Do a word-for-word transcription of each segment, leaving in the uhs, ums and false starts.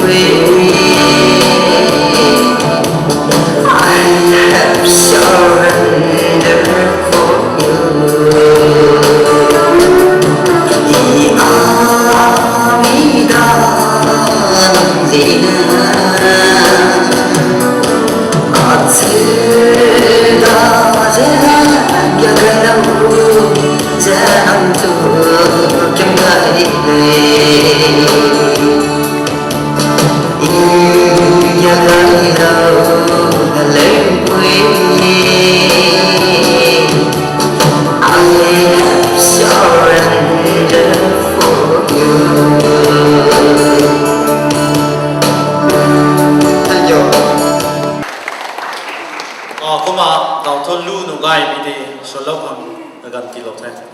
I have surrendered for you. I am Ida Zina. I have surrendered for you. Thank you. Ah, kumna, tau thu lu nu gay mi di, swlou khang, na ganv tiilou the.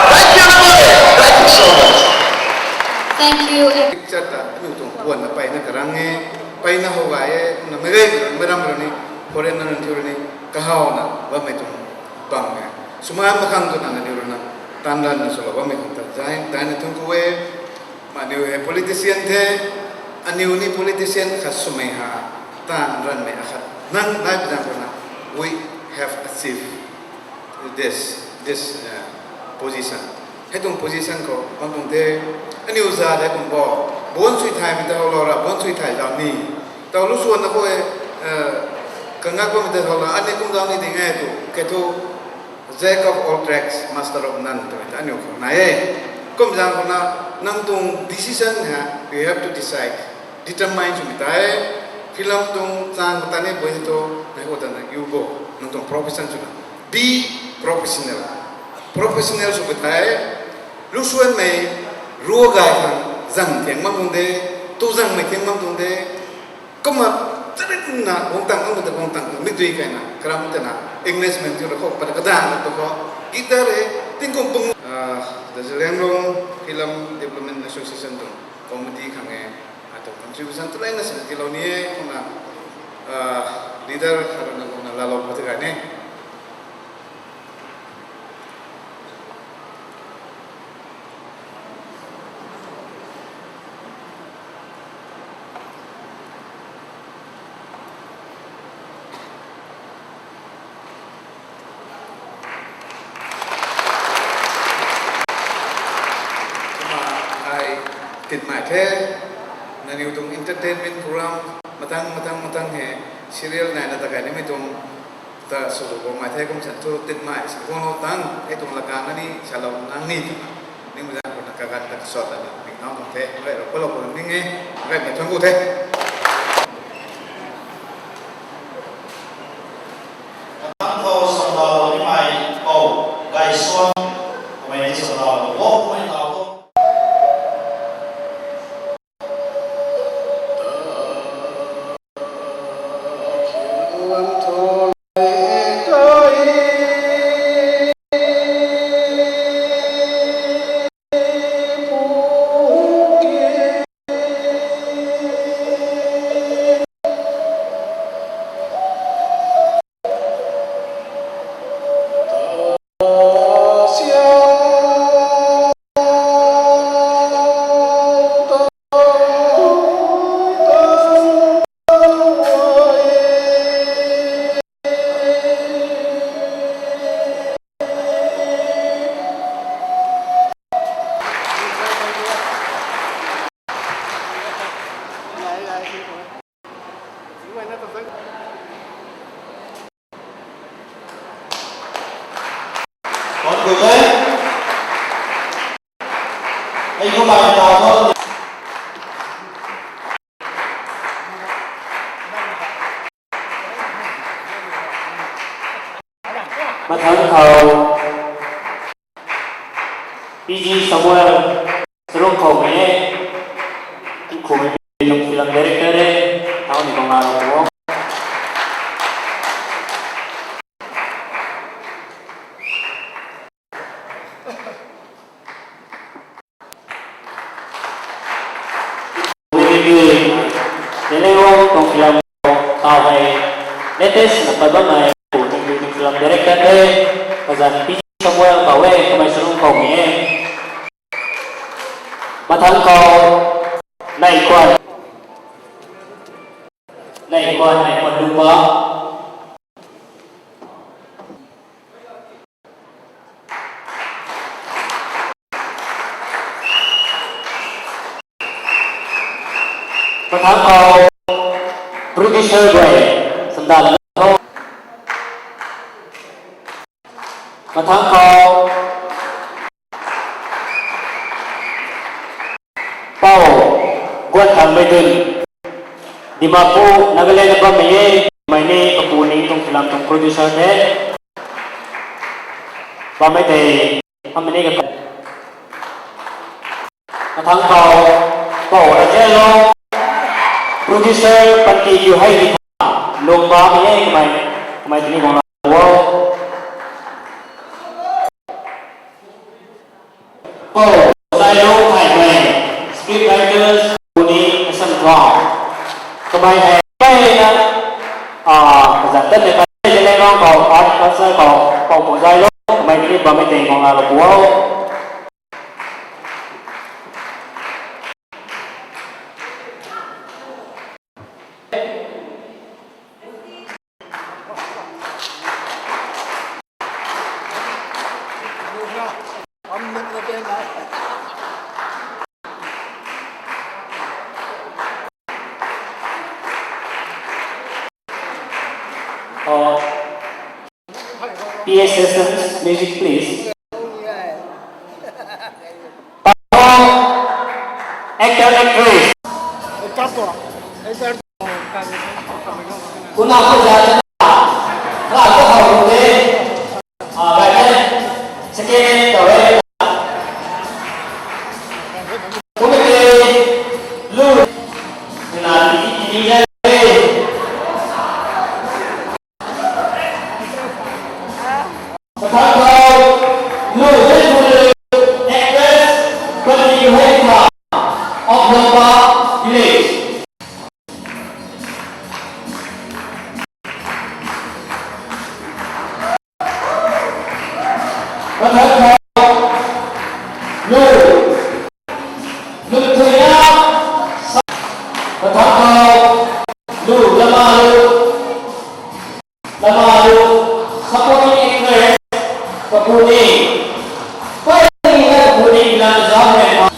Thank you, everybody. Thank you so much. Thank you, ev- Picture ta aniu tuang puan na peyna karang e, peyna how gay e, kumna meic gay karang meic ram rui ni, foreign na nunc thiu rui ni, kahawna bammei tuang bam e. Swmaan mak khang twna nangniw rui na, taanv ranvna swlou bammei khang ta zai, daina thuanc ku e. Aniu hei politician the, aniu ni politician khat swmei ha, taanv ranvmei akhat nang nai pi zaeng khou na, we have achieved this, this, uh, position. Hei tuang position khou bam tuang the, aniu za de kum bo, buan sui thaymei ta how lou ra, buan sui thay zau ni. Tau lu suan na khou e, uh, kangak bammei ta how la, ani kum zau ni ding e tu, kei thu, Jack of all trades, master of none, twmei ta aniu khou nai e. Kum zang khou na, nang tuang decision ha, you have to decide. Determine swmei tei, film tuang chang khou ta ni bui thu, nai khou ta na, you go, nang tuang profession swna. Be professional. Professional sw khou tei, lu suanmei, rua gay khang, zang thiang mak tuang de, tu zangmei thiang mak tuang de, kumna, tarik na, guang tang, guang tang, guang tang, mi dui kai na, karam tei na, English man tiu ra khou, pat kadan na tu khou, guitar e, tingkum pung, ah, the Zeliangrong Film Development Association tuang committee khang e, atu contribution tu lei na sina tilou ni e, kumna, ah, leader, haruna kumna lalou pat kai ni. Kumna ai tinmei the, nangniw tuang entertainment program, matang, matang, matang he, serial naina ta kai nimei tuang, ta swlou bam mei the kum san thu tinmei, sa guanglou tang, hei tuang laka na ni, salou nang ni twna, ning mei zang khou na kaganv ta kasot lana, ning nau tuang the, ngai rou palou khou ning e, ngai mei thuan ku the. Tang khou samlou nimei, pou, gay suan, kamei ni samlou, wo kumei tau tu. Mathangc khou P G Samuel, Sarung khou mei e, Khumei film director e, thau ni kong la lou o. Nilai o tuang film khou tau hei latest na pat bammei Khumei film director the, kazanc P G Samuel khou e, kamei Sarung khou mei e. Mathangc khou Nei Kwan, Nei Kwan, Nei Kwan Lungba. Mathangc khou producer guay, sandal tho. Mathangc khou Pou Guanthanmei Dun, Dimapur, Nagaland bammei e, mei ni kapu ning tuang film tuang producer the. Bammei tei, bammei ni ka Mathangc khou Pou Rajelou, producer Panty Kiu Hei Ritha, Lungba mei e kamei, kamei tini guang la o. Pou Zailou Thaymei, script writers, Puni Assam Tuang. Kamei hei mpeyna, ah, kazanc tatmei khat e, Zeliangrong khou, art culture khou, Pou Pou Zailou, kamei tini bammei tei guang la lou o. Uh, P A Sessions, music please. Kumna ko za chana, ra ko hau de, a, rai ne, second tau e. Kumna ke, lu, na, ni, ni, ni, ni, Kathak khou, lu, lu, actress, Pati Hei Tha, of Lompa Village. Kathak khou, lu, lu, thuina, sa, kathak khou, lu, lama, lu, Lama lu, supporting actress, Kapuni. Pei ni na Kapuni lam zauc hei.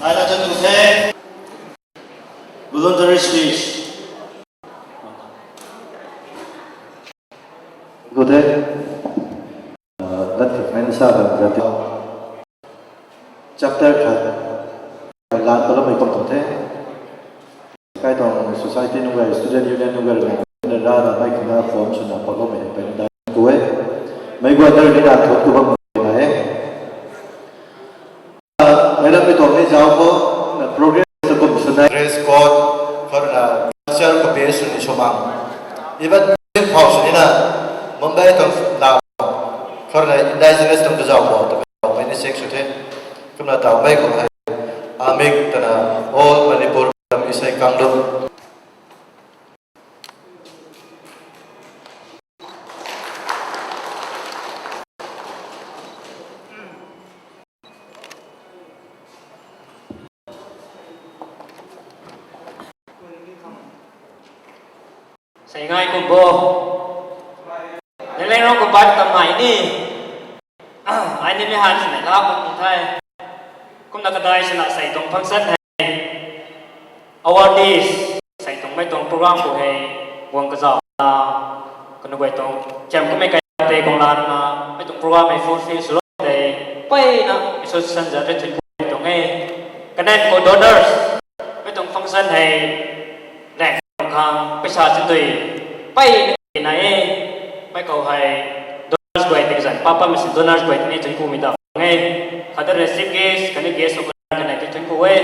Ai la chatu the. Voluntary speech. Gu the, uh, lat khat mei na sa bam zat ti. Chapter khat, lan paloumei kum tuang the. Kai tuang society nunc gay, student union nunc gay, na ra na mei kina form swna paloumei pei na dai ku e. Mei guay dar ni na thot ku bam na e. Mei ram mei tuang hei zauc khou, na program sa kum swna dress code, khou na culture ko base swni swmang. Even phau swni na Mumbai tuang la, khou na indigenous tuang kazauh khou, ta kazauh mei ni sek sw the. Kumna tau mei khou hei, amik tana all Manipur ram isei kang dum. Sei ngai kum bo. Nang leng rong kum bai tam ngai ni. Ai ni mi han sinai la kum kum the. Kumna kadai sina sei tuang function hei. Awardees, sei tuang mei tuang program khou hei, guang kazauh na, kanu guay tuang, kiam kummei kai te guang la na, mei tuang program hei fulfill sw lou tei, peyna, association zat rui thuan ku tuang e. Kanen khou donors, mei tuang function hei, rang khang, paisa chindui, peyna na e, mei khou hei, donors guay tei kazan, papa machine donors guay tei ni thuan kumei ta e. Khatni chief guest, khatni guest of honour kanei tei thuan ku e.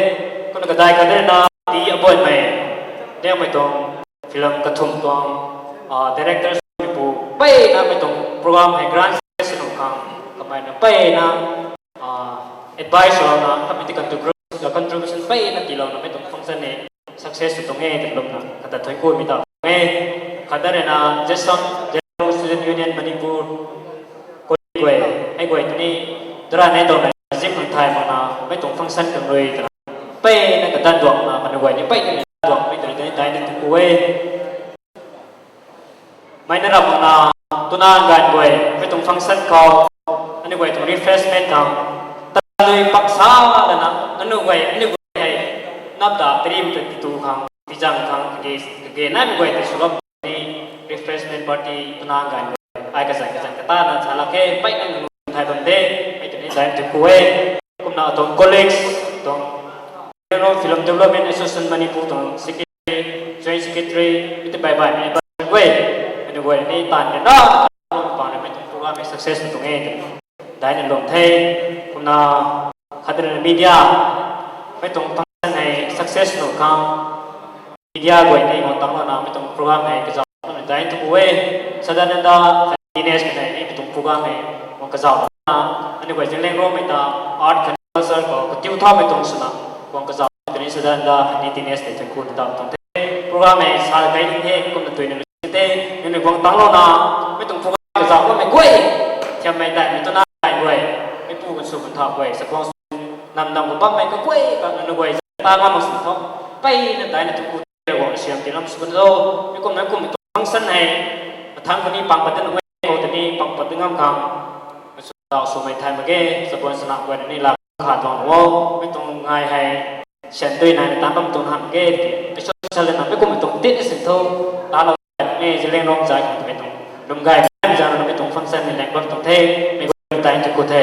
Kumna kadai khatni na ti abuanmei, Liangmei tuang film kathumh tuang, ah, directors mei pu, peyna mei tuang program hei grand success sw khang, kamei na peyna, ah, advice swna, khatni contribution, contribution peyna tiilouna mei tuang function hei success sw tuang e twna lwmna kata thuan kumei ta e. Khatni na Zesam, Zesam Student Union Manipur, koi guay, hei guay tei ni, dara nei dau na, zip nang thay makna, mei tuang function kan rui twna, peyna kadan duangna, kanu guay ni peyna duang mei tei ni dai ni tu ku e. Mei na ram makna, tuna ganv guay, mei tuang function khou, aniu guay tuang refreshment khang, tanui paksa lana, aniu guay, aniu guay hei, napda trim ta titu khang, tizang khang, kage, kage nai mei guay tei sw bam ni, refreshment party, tuna ganv guay, ai kazan kazan katana sa lak khe, peyna nang thay bam de, mei tei ni dai tu ku e. Kumna tuang colleagues, tuang General Film Development Association Manipur tuang secretary, joint secretary, mei tei bai bai mei bai guay, aniu guay ni tan de na, pang na mei tuang program hei success tuang e, dai ni lwm the, kumna khatni media, mei tuang function hei success nu khang, media guay ni guang tang lana mei tuang program hei kazauh na dai tu ku e. Sadananda Dines kanei ni mei tuang program hei guang kazauh na, aniu guay Zeliangrongmei ta art khatni culture khou katiu thaumei tuang swna guang kazauh tei ni Sadananda khatni Dines tei thuan ku na dam tuang the. Program hei sa kai ni the, kumna tuina lu the, nunc ni guang tang lou na, mei tuang program kazauh bammei guay, thiammei daihmei tuna ai guay, mei pu kan sw kan thau guay, sakhwang sw nam nam khou bammei kaguay, ka nunc guay, ta ngam mak sw tho, peyna daina tu ku, guang siam ti lam sw kan lo, mei kum na kum tuang function hei, mathang khou ni pang pat na guay, khou tei ni pang pat ngam khang, sw tau swmei thay mak ge, sabuan sana guay ni la khat tuang o, mi tuang ngai hei, sian dui nai na tan bam tuang ham ke, special na mi kum tuang tit ni sin thu, ta lo, mi Zeliangrong zai khang mi tuang, lum gay, mi zan na mi tuang function ni leng bam tuang the, mi kum tai chu ku the.